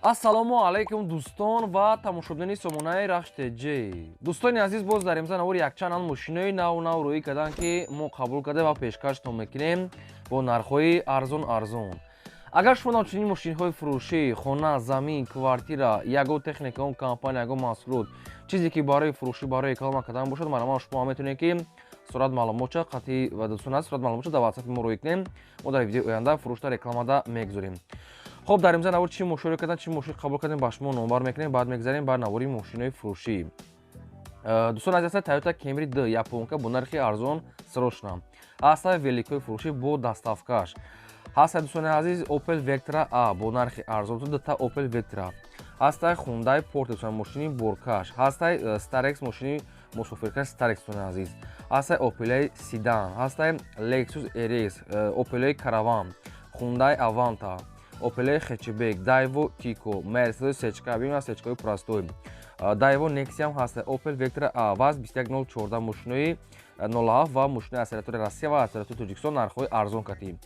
Ассалому алайкум, дӯстон ва тамошобинони сомонаи Рахш ТЖ. Дӯстони азиз, боз дар имза навори якчанд ан мошинои нав нав рӯӣ карданд, ки мо қабул карда ва пешкаштон мекунем бо нархҳои арзон арзон. Агар шумо ҳамчунин мошинҳои фурӯшӣ, хона, замин, квартира, ягон техника, он компания, ягон маҳсулот, чизе ки барои фурӯшӣ, барои реклама кардан бошад, марҳамат, шумо метавонед, ки сурат маълумотча қатъи ва дӯстон аст, сурат маълумотча дар WhatsApp мо рӯй кунем. Мо дар видеои оянда фурӯшта рекламада мегузорем. Хоб, дар имза навор чӣ мошино кардам, чӣ мошин қабул кардем, ба шумо номбар мекунем. Баъд мегзарем ба навори мошинои фурӯшӣ. Дӯстон азиз, Toyota Camry D японка бо нархи арзон срочно ҳаста, великои фурӯшӣ бо доставкаш ҳаста. Дӯстони азиз, Opel Vectra A бо нархи арзон, дута Opel Vectra ҳастай, Hyundai Port, дӯстон, мошини боркаш ҳастай, Starex, мошини мусофиркаш Starex, дӯстони азиз, ҳастай Opel седан, ҳастай Lexus RX, Opel Caravan, Hyundai Avanta, Opel Hatchback, Daewoo Tico, Mercedes Сечка, бимина Сечкаи простой, Daewoo Nexia ҳаста, Opel Vectra A, ВАЗ 21014, мошинои 07 ва мошинои аз территорияи Россия ва аз территорияи Тоҷикистон, нархҳои арзон катӣ.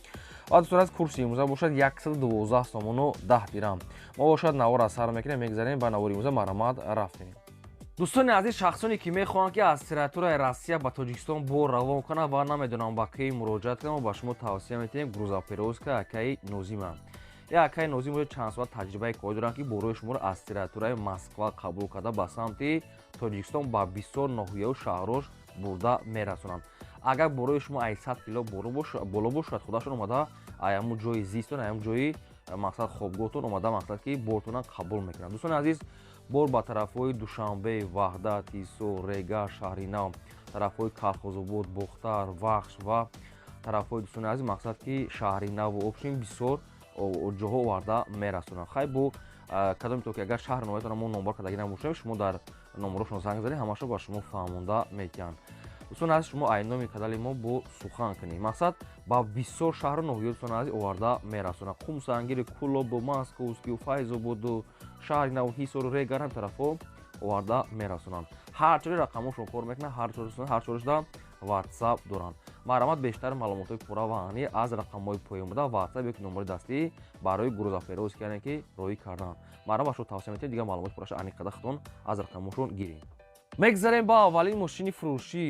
Ва дӯстон аз курси имрӯза бошад 112 сомону 10 дирам. Мо бошад навор аз сар мекунем, мегзарем ба навори имрӯза. Марҳамат, рафтем. Дӯстони азиз, шахсоне ки мехоҳанд, ки аз территорияи Россия ба Тоҷикистон бор равон кунанд ва намедонанд ба кӣ муроҷиат кунанд, ба шумо тавсия метиҳем грузоперевозка акаи Нозима. Я акаи Нозим уже чанд соат таҷрибаи корӣ доранд, ки борҳои шуморо аз территорияи Москва қабул карда, ба самти Тоҷикистон ба бисёр ноҳияву шаҳрҳош бурда мерасонанд. Агар борои шумо ай 100 кило боло бошад, худашон омада аяму ҷои зистон, аяму ҷои мақсад хобгоҳтон омада, мақсад ки бортона қабул мекунанд. Дӯстони азиз, бор ба тарафҳои Душанбе, Ваҳдат, Ҳисор, Регар, Шаҳри Нав, тарафҳои Калхозобод, Бохтар, Вахш ва тарафҳои, дӯстони азиз, мақсад ки Шаҳри Наву общем бисёр ҷоҳо оварда мерасонанд. Хай, бо кадоме то ки агар шаҳр ноҳиятона мо номбар кардаги набошем, шумо дар номерошон занг занед, ҳамаашо ба шумо фаҳмонда метиҳанд. Дӯстони азиз, шумо айноми канали мо бо сухан кунед, мақсад ба бисёр шаҳру ноҳиё, дӯстони азиз, оварда мерасонанд. Қумсангири, Кӯлобу, Московскию, Файзободу, Шаҳри Наву, Ҳисору, Регар, ҳам тарафҳо оварда мерасонанд. Ҳар чори рақамошон кор мекунанд, ҳар чоришда WhatsApp доранд. Марҳамат, бештар маълумотҳои пурра ва аниқ аз рақамҳои поён буда WhatsApp ёки номери дастӣ барои грузоперевозка, яъне ки роҳӣ кардан. Марҳамат, шумо тавсия метиҳед, дигар маълумоти пурраша аниқ карда худтон аз рақамҳошон гиред. Мегзарем ба аввалин мошини фурӯшӣ.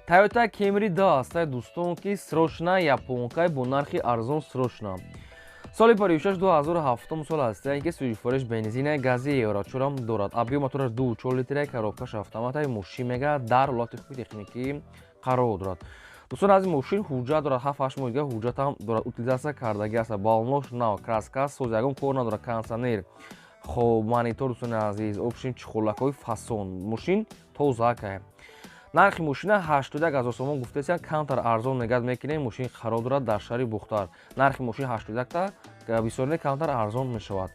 Toyota Camry D ҳастай, дӯстон, ки срочно японкай бо нархи арзон срочно. Соли 56 2007 сол аст, ки сӯзишвориш бензина, гази Евро 4 дорад. Объём мотораш 2,4 литра, коробкаш автоматай, мошин мега дар ҳолати хуби техникӣ қарор дорад. Дӯстон аз мошин ҳуҷҷат дорад, 7-8 моҳ дига ҳуҷҷатам дорад, утилизация кардагӣ аст, баллонош нав, краска соз, ягон кор надорад, кондиционер, хоб, монитор, дӯстони азиз, общем чехолакҳои фасон, мошин тозакай. Нархи мошина 81 000 сомон гуфтаистанд, камтар арзон мегад мекунем. Мошин қарор дорад дар шаҳри Бухтар. Нархи мошин 81-та бисёр не, камтар арзон мешавад.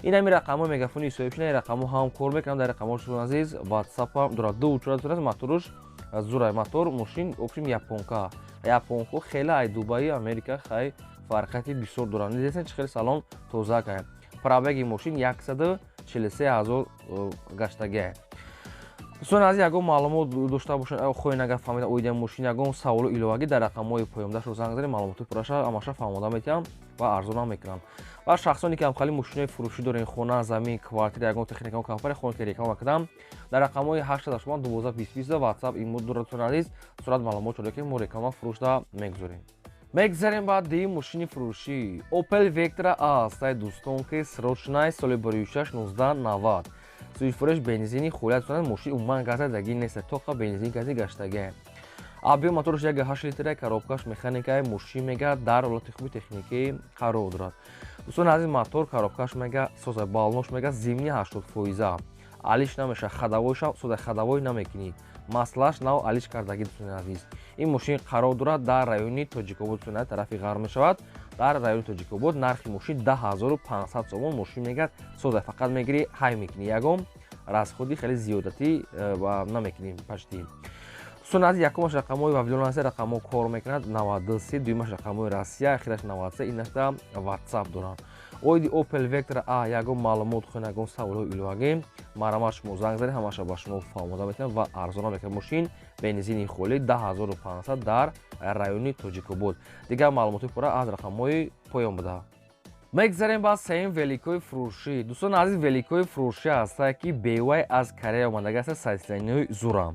Ин ҳами рақамҳои мегафони соҳибшина, ин рақамҳо ҳам кор мекунанд, дар рақамҳо, дӯстони азиз, WhatsApp ҳам дорад. Ду чора моторуш зурай, мотор мошин общем японка. Японко хеле ай Дубаи, Америка хай фарқияти бисёр доранд. Дидесен, чӣ хеле салон тозакай. Пробеги мошин 143 000 гаштагиай. Дӯстони азиз, ягон маълумот дошта бошед, хоҳед агар фаҳмида оиди мошин, ягон саволу иловагӣ, дар рақамҳои поёндаашро занг занед, маълумоти пурраша ҳамаша фаҳмода метиҳам ва арзонам мекунам. Ва шахсоне ки ҳамхали мошинои фурӯшӣ дорем, хона, замин, квартира, ягон техника, компания, хоҳед ки реклама кунам, дар рақамҳои 882 12 20 20 WhatsApp имо дорад. Дӯстони азиз, сурат маълумот шуда, ки мо реклама фурӯшда мегузорем. Мегзарем ба дуюм мошини фурӯшӣ. Opel Vectra A ҳастай, дӯстон, ки срочный, соли 26 1990, сӯзишвориш бензини холият. Мошин умуман газадагӣ нест, тоқа бензин гази гаштагиа. Объём мотораш 1,8 литра, коробкаш механикаи, мошин мега дар ҳолати хуби техникӣ қарор дорад. Дӯстони азиз, мотор, коробкаш мега соза, баллонош мега зимний 80 фоиза, алиш намеша, ходовойша соза, ходовой намекунӣ, маслаш нав алиш кардагӣ. Дӯстони азиз, ин мошин қарор дорад дар райони Тоҷикобод, дӯстони азиз, тарафи ғарб мешавад, дар райони Тоҷикобод. Нархи мошин 10 500 сомон. Мошин мега соза, фақат мегирӣ, ҳай мекунӣ, ягон расходи хеле зиёдатӣ намекунӣ почти. Дӯстони азиз, якумаш рақамҳои Вавилон аст, рақамҳо кор мекунад 93, дуюмаш рақамҳои Россия, ахираш 93, инашда WhatsApp доранд. Оиди Opel Vectra A ягон маълумот хоҳед, ягон саволҳои иловагӣ, марҳамат, шумо занг занед, ҳамаша ба шумо фаҳмода метавонад ва арзона мекунад. Мошин бензини холӣ, 10 500, дар райони Тоҷикобод. Дигар маълумоти пурра аз рақамҳои поён буда. Мегзарем ба сеюм великои фурӯшӣ. Дӯстони азиз, великои фурӯшӣ ҳастае, ки бевай аз Корея омадага аст, состояниҳои зура.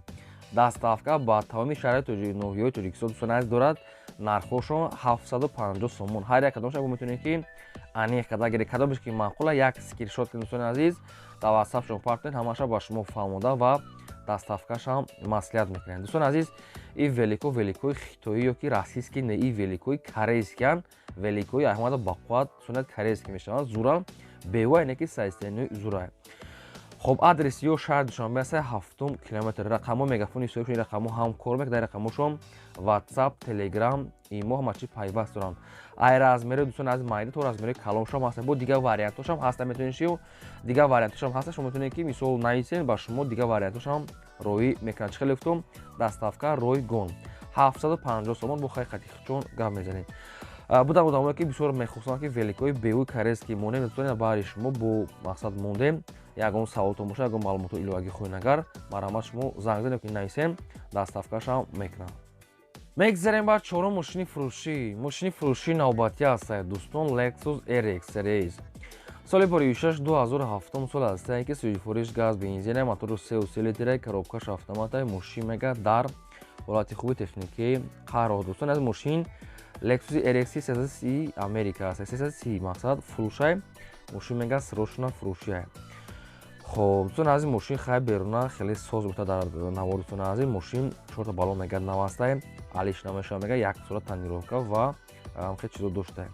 Доставка ба тамоми шаҳри ноҳияҳои Тоҷикистон, дӯстони азиз, дорад. Нархҳошон 750 сомон. Ҳар як кадомша метавонед, ки аниқ карда гиред. Кадомеш ки маъқула, як скриншот кунед, дӯстони азиз, дар ватсапшон партоед, ҳамаша ба шумо фаҳмода ва доставкашам маслиҳат мекунед. Дӯстони азиз, ин велико великои хитоӣ ё ки российский не, ин великои корейскиян, великои аҳмада бақувват сунат корейский мешаванд, зура бевай не ки состояниҳои зура. Хоб, адрес ё шаҳри Душанбе аст, ҳафтум километр. Рақамҳо мегафони соҳибшон, рақамҳо ҳам кор мекунад, дар рақамҳошон WhatsApp, Telegram, имо, ҳама чи пайваст доранд. Ай размери, дӯстони азиз, майда то размери калоншам ҳаст, бо дигар вариантҳошам ҳаста, метавонед ши дигар вариантҳошам ҳаста, шумо метавонед, ки мисол нависен, ба шумо дигар вариантҳошам роӣ мекунанд. Чӣ хеле гуфтум, доставка ройгон, 750 сомон, бо хай қатихчон гап мезанем. Будам одамое, ки бисёр мехостанд, ки великои беуи корейский монем. Дӯстони, баҳри шумо бо мақсад мондем. Ягон саволтон бошад, ягон маълумоту иловагӣ хоҳед, агар марҳамат, шумо занг занед ки нависем, доставкашам мекунам. Мегзарем ба чорум мошини фурӯшӣ. Мошини фурӯшии навбатӣ ҳастад, дӯстон, Lexus RX RS, соли 96, 2007 сол ҳастае, ки сӯзишвориш газ, бензина, мотору 3,3 литра, коробкаш автомата. Мошин мега дар ҳолати хуби техникӣ қарор. Дӯстон, аз мошин Lexus RX 330 Америка аст, 330 мақсад фурӯшай. Мошин мега срочно фурӯшия. Хоб, дӯстони азиз, мошин хай беруна хеле соз бута дар навор. Дӯстони азиз, мошин чорта балон мега навастай, алиш намешава, мега як сола тонировка ва хеле чизо дошта.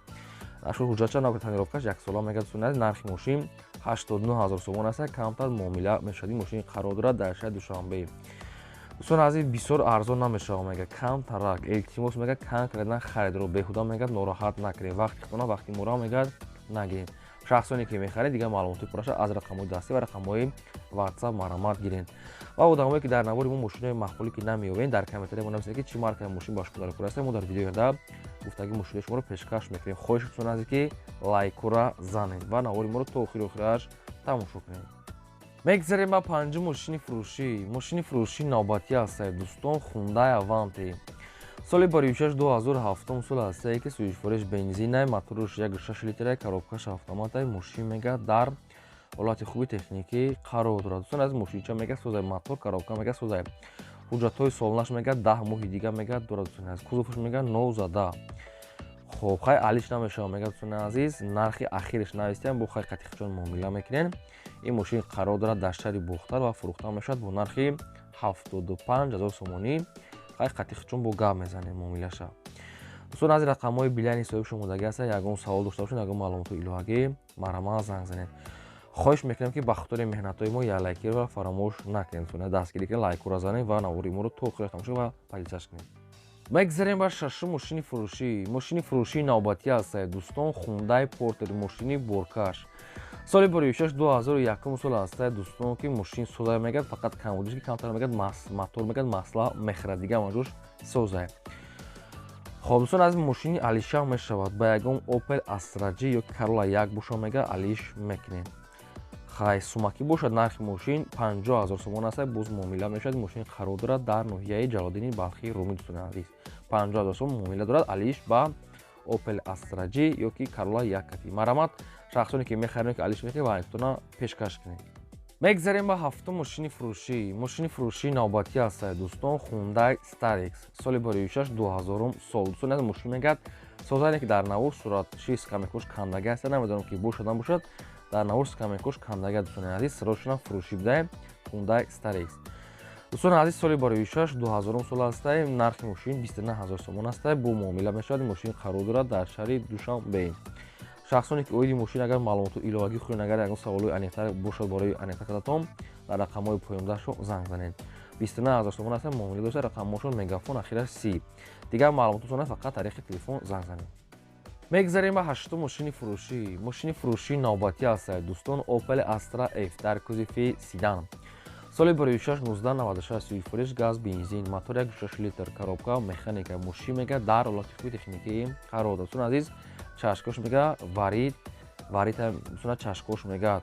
Ашу ҳуҷҷатча нав, тонировкаш як сола мега. Дӯстони азиз, нархи мошин 89 000 сомон аст, камтар муомила мешавад. Ин мошин қарор дорад дар шаҳри Душанбе. Дӯстони азиз, бисёр арзон намешавад, мега камтарак, илтимос, мега конкретно харидро беҳуда мега нороҳат накунед, вақти худона, вақти мора мега нагиред. Шахсоне ки мехаред, дигар маълумоти пурраша аз рақамҳои дастӣ ва рақамҳои WhatsApp марҳамат гиред. Ва одамое, ки дар навори мо мошинои маъқулӣ ки намеёбед, дар комментария мо нависед, ки чӣ маркаи мошин ба шумо даркор аст, мо дар видеои оянда гуфтаги мошинои шуморо пешкаш мекунем. Хоҳишатон аст, ки лайкура занед ва навори моро то охири охираш тамошо кунед. Мегзарем ба панҷум мошини фурӯшӣ. Мошини фурӯшии навбатӣ ҳастад, дӯстон, Хундай Аванте, соли 96, 2007 сол ҳастае, ки сӯзишвориш бензинай, моторуш 1,6 литра, коробкаш автоматай. Мошин мега дар ҳолати хуби техникӣ қарор дорад. Дӯстон аз, мошинча мега созай, мотор, коробка мега созай, ҳуҷҷатҳои солнаш мега 10 моҳи дига мега дорад. Дӯстони азиз, кузовш мега нозада. Хоб, хай алиш намешавад, мега. Дӯстони азиз, нархи ахираш навистем, бо хай қатихчон муомила мекунем. Ин мошин қарор дорад дар шаҳри Бохтар ва фурӯхта мешавад бо нархи 75 000 сомонӣ. Хай қатихчон бо гап мезанем, муомилаша. Дӯстон аз, рақамҳои билайни соҳиб шумодаги аст. Ягон савол дошта бошед, ягон маълумоту иловагӣ, марҳамат, занг занед. Хоҳиш мекунем, ки ба хотири меҳнатҳои мо як лайкиро фаромӯш накунед, дастгирӣ кунед, лайкура занед ва навори моро то охира тамошо ва поделиться кунед. Мегзарем ба шашум мошини фурӯшӣ. Мошини фурӯшии навбатӣ ҳастад, дӯстон, Хундай Портер, мошини боркаш, соли 96, 2001 сол ҳастад, дӯстон, ки мошин созай, мегӯяд, фақат камбудиш ки камтар мегӯяд, мотор мегӯяд масла мехӯрад, дигар маҷош созай. Хоб, дӯстон, аз мошини алиша мешавад ба ягон Opel Astra G ё Corolla як боша, мега алиш мекунем. Хай сумакӣ бошад, нархи мошин 50 000 сомон аст, боз муомила мешавад. Мошин қарор дорад дар ноҳияи Ҷалолиддини Балхии Румӣ. Дӯстони азиз, 50 000 сом муомила дорад, алиш ба Opel Astra G ё ки Corolla як кати. Марҳамат, шахсоне ки мехарем, ки алиш мекунед, вариантона пешкаш кунед. Мегзарем ба ҳафтум мошини фурӯшӣ. Мошини фурӯшии навбатӣ ҳастад, дӯстон, Хундай Starex, соли 96, 2000 сол. Дӯстон аз, мошин мегӯяд созане, ки дар навор суратши скамейкош кандага аст, намедонам, ки бошад, набошад, дар навор скамейкош кандага. Дӯстони азиз, срочно фурӯшӣ будаем Хундай Starex. Дӯстони азиз, соли 96, 2000 сол ҳастаем, нархи мошин 29 000 сомон ҳастае, бо муомила мешавад. Мошин қарор дорад дар шаҳри Душанбе. Шахсоне ки оиди мошин агар маълумоту иловагӣ хоҳед, агар ягон саволҳои аниқтар бошад, барои аниқтар кардатон дар рақамҳои поёндаашо занг занед. 29 000 сомон аст, муомила дошта, рақамҳошон мегафон, ахираш 30. Дигар маълумототон фақат тариқи телефон занг занед. Мегзарем ба ҳаштум мошини фурӯшӣ. Мошини фурӯшии навбатӣ ҳастад, дӯстон, Opel Astra F дар кузови седан, соли 96, 1996, сӯзишвориш газ, бензин, мотор 1,6 литр, коробка механика. Мошин мега дар ҳолати хуби техникӣ қарор дорад. Дӯстони азиз, чашкош мега варид варита, дӯстона, чашкош мега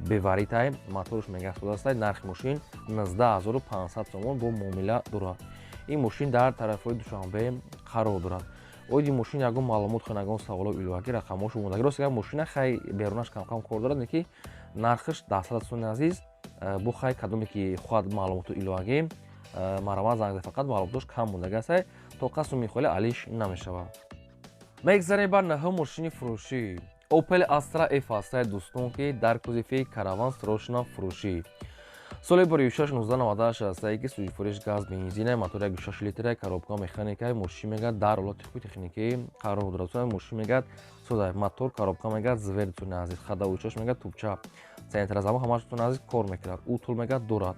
беваритай, моторш мега содастай. Нархи мошин 19 500 сомон, бо муомила дорад. Ин мошин дар тарафҳои Душанбе қарор дорад. Оиди мошин ягон маълумот хӯн, ягон саволо иловагӣ, рақамҳошо мондаги. Рост гап, мошина хай берунаш камкам кор дорад, не ки нархаш 10 дӯстони азиз. Бо хай кадоме ки хоҳад маълумоту иловагӣ, марҳамат занг зад, фақат маълумотош кам мондаги аст, то қасу михоли алиш намешавад. Мегзарем ба наҳум мошини фурӯшӣ. Opel Astra F ҳастае, дӯстон, ки дар кузови караван срочно фурӯшӣ. Соли 2006 1998 ҳастае, ки сӯзишвориш газ бензина, мотор 1,6 литра, коробка механика. Мошин мегӯяд, дар ҳолати хуби техникӣ қарор дорад. Мошин мегӯяд, соза, мотор, коробка мегӯяд, зверь, дӯстони азиз, ходовой чош мегӯяд, тупча, центрозамок ҳамаш, дӯстони азиз, кор мекунад. Утул мегӯяд, дорад.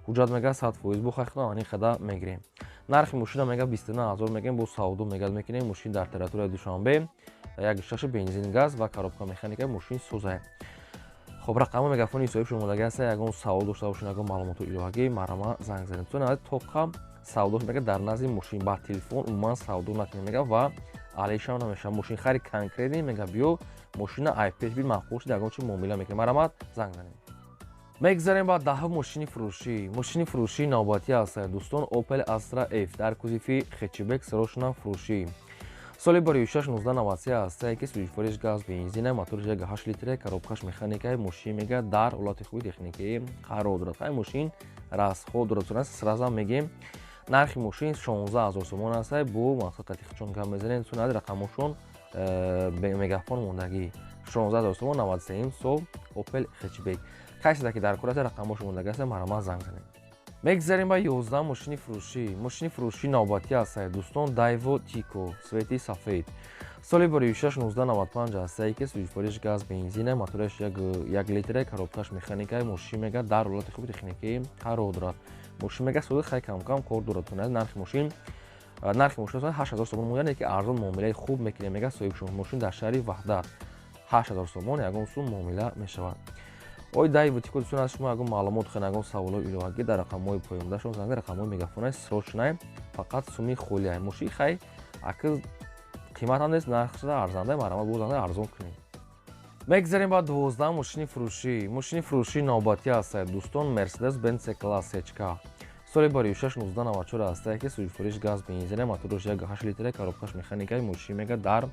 Ҳуҷҷат мегӯяд, 100%, бо хайхна ани хада мегирем. Нархи мошина мегӯяд, 29 000 мегӯем, бо савдо мегӯяд, мекунем. Мошин дар территорияи Душанбе, 1,6 бензин газ ва коробка механика, мошин соза. Хоб, рақами мегафони соҳиб шумодаги аст. Ягон савол дошта бошед, ягон маълумоту иловагӣ, марҳамат занг занед. Дӯстони, тоқа савдо мега дар назди мошин, ба телефон умуман савдо накунед мега ва алишам намешавад. Мошин хари конкретный мега, биё мошина айпеш би, маъқул шуд, ягон чи муомила мекунем, марҳамат занг занед. Мегзарем ба даҳум мошини фурӯшӣ. Мошини фурӯшии навбатӣ ҳастанд, дӯстон, Opel Astra F дар кузови хэтчбек срочно фурӯшӣ. Соли 2006 1993 ҳастае, ки сӯзишвориш газ бензина, моториш 1,8 литра, коробкаш механика. Мошин мега дар ҳолати хуби техникӣ қарор дорад. Ҳай, мошин расход дорад, сразу мегем. Нархи мошин 16 000 сомон аст, бо мақсад қатихчон гап мезанем. Сунад, рақамошон мегафон мондагӣ. 16 000 сомон, 93 сол, Opel хэтчбек. Касе ки дар кор аст, рақамҳошо мондагӣ аст, марҳамат занг занед. Мегзарем ба 11 мошини фурӯшӣ. Мошини фурӯшии навбатӣ ҳастае, дӯстон, Daewoo Tico, цвети сафед. Соли 2006 1995 ҳастае, ки сӯзишвориш газ бензина, мотораш 1 литра, коробкаш механика. Мошин мега дар ҳолати хуби техникӣ қарор дорад. Мошин мега сози, хай камкам кор дорад. Нархи мошин 8000 сомон монда, ки арзон муомилаи хуб мекунем мега соҳиб шумо. Мошин дар шаҳри Ваҳдат, 8000 сомон, ягон сум муомила мешавад. Ой, Daewoo Tico, дӯстон, аз шумо ягон маълумот хӯен, ягон саволҳои иловагӣ, дар рақамҳои поёндашон занг, рақамҳои мегафонай срочный, фақат суми холиай. Мошин хай аки қимат ҳам нест, нархшуда арзанда, марҳамат боз арзон кунем. Мегзарем ба 12 мошини фурӯшӣ. Мошини фурӯшии навбатӣ ҳастад, дӯстон, Mercedes Benz C-Class CK. Соли 2006 1994 ҳастае, ки сӯзишвориш газ бензина, мотораш 1,8 литра, коробкаш механика. Мошин мега дар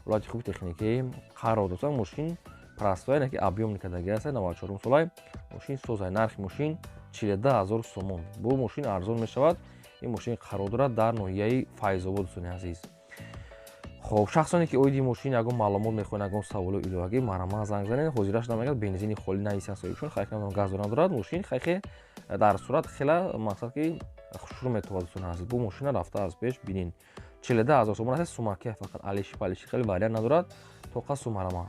ҳолати хуби техникӣ қарор дорад. Мошин простой, не ки объёмный кадаги аст, 94 солай, мошин созай. Нархи мошин 42 000 сомон, бо мошин арзон мешавад. Ин мошин қарор дорад дар ноҳияи Файзобод, дӯстони азиз. Хоб, шахсоне ки оиди мошин ягон маълумот мехоҳанд, ягон саволу иловагӣ, марҳамат занг занед. Ҳозираш намегӯяд, бензини холӣ наисан соҳибшон, хайр, газ надорад мошин, хайхе дар сурат хела мақсад ки хушрӯ метавад. Дӯстони азиз, бо мошина рафта аз пеш бинин. 42 000 сомон аст, сумаки, фақат алиши палиши хеле вариант надорад, тоқа сум, марҳамат.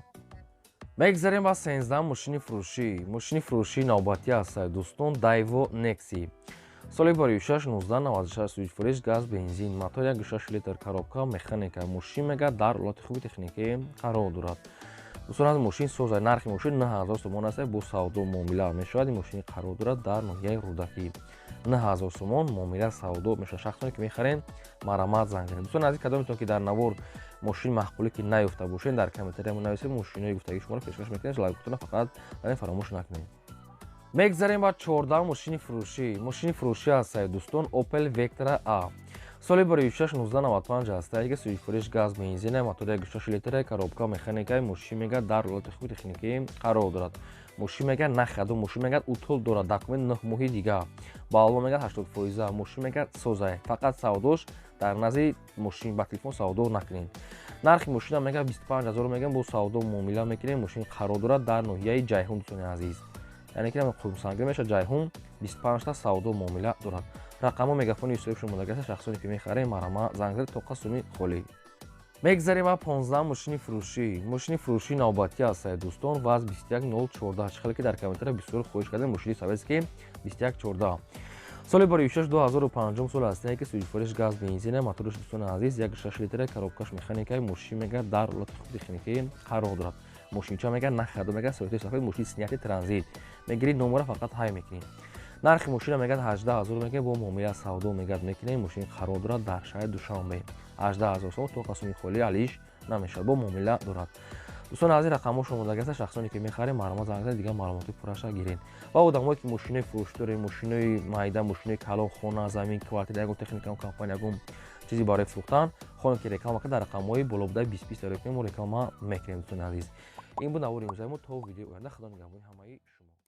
Мегзарем ба 13 мошини фурӯшӣ. Мошини фурӯшии навбатӣ ҳастад, дӯстон, Daewoo Nexia. Соли 2006 1996, сӯзишвориш газ бензин, мотор 1,6 литр, коробка механика. Мошин мега дар ҳолати хуби техникӣ қарор дорад. Дӯстон, аз мошин соза. Нархи мошин 9000 сомон аст, бо савдо муомила мешавад. Ин мошини қарор дорад дар ноҳияи Рӯдакӣ, 9000 сомон муомила савдо мешавад. Шахсоне ки мехарен, марҳамат занг занед. Дӯстони азиз, кадометон ки дар навор мошин маъқулӣ ки наёфта бошед, дар комментария нависед, мошинои гуфтагии шуморо пешкаш мекунем. Лайкутона фақат фаромӯш накунед. Мегзарем ба 14 мошини фурӯшӣ. Мошини фурӯшӣ ҳастад, дӯстон, Opel Vectra A. Соли 2006 1995 ҳастае, ки сӯзишвориш газ бензина, мотор 1,6 литра, коробка механика. Мошин мега дар ҳолати хуби техникӣ қарор дорад. Мошин мега нахаду, мошин мега утул дорад, документ 9 моҳи дига, балло мега 80%. Мошин мега созай, фақат савдош дар назди мошин, ба телефон савдо накунед. Нархи мошина мега 25 000 мегӯям, бо савдо муомила мекунем. Мошин қарор дорад дар ноҳияи Ҷайҳун, дӯстони азиз, яъне ки Қумсангир мешавад, Ҷайҳун, 25та савдо муомила дорад. Рақамҳо мегафони соҳиб шумодагаста. Шахсоне ки мехарем, марҳамат занг занед, тоқа суми холӣ. Мегзарем ба 15 мошини фурӯшӣ. Мошини фурӯшии навбатӣ ҳастад, дӯстон, ВАЗ 21014. Чихеле ки дар комментария бисёр хоҳиш кардем, мошини советский 2114, соли 2006 2005 сол ҳастае, ки сӯзишвориш газ бензина, мотораш, дӯстони азиз, 1,6 литра, коробкаш механика. Мошин мега дар ҳолати хуби техникӣ қарор дорад. Мошинча мега нахаду, мега совети сафед, мошини снятый транзит мегирӣ, номера фақат ҳай мекунӣ. Нархи мошина мегӯяд, 18 000 мегӯяд, бо муомила савдо мегӯяд, мекунем. Мошин қарор дорад дар шаҳри Душанбе, 18 000 сом, то қасуми холӣ, алиш намешавад, бо муомила дорад. Дӯстони азиз, рақамҳо шумодаги аст. Шахсоне ки мехарем, марҳамат занг занед, дигар маълумоти пурраша гиред. Ва одамое ки мошинои фурӯшӣ дорем, мошинои майда, мошинои калон, хона, замин, квартира, ягон техника, компания, ягон Чизе барои фурӯхтан хоҳем, ки реклама ка дар рақамҳои боло будаи 20 20 ро кунем, мо реклама мекунем. Дӯстони азиз, ин буд навори имрӯзаи мо. То видеои оянда, Худо нигаҳбони ҳамаи шумо.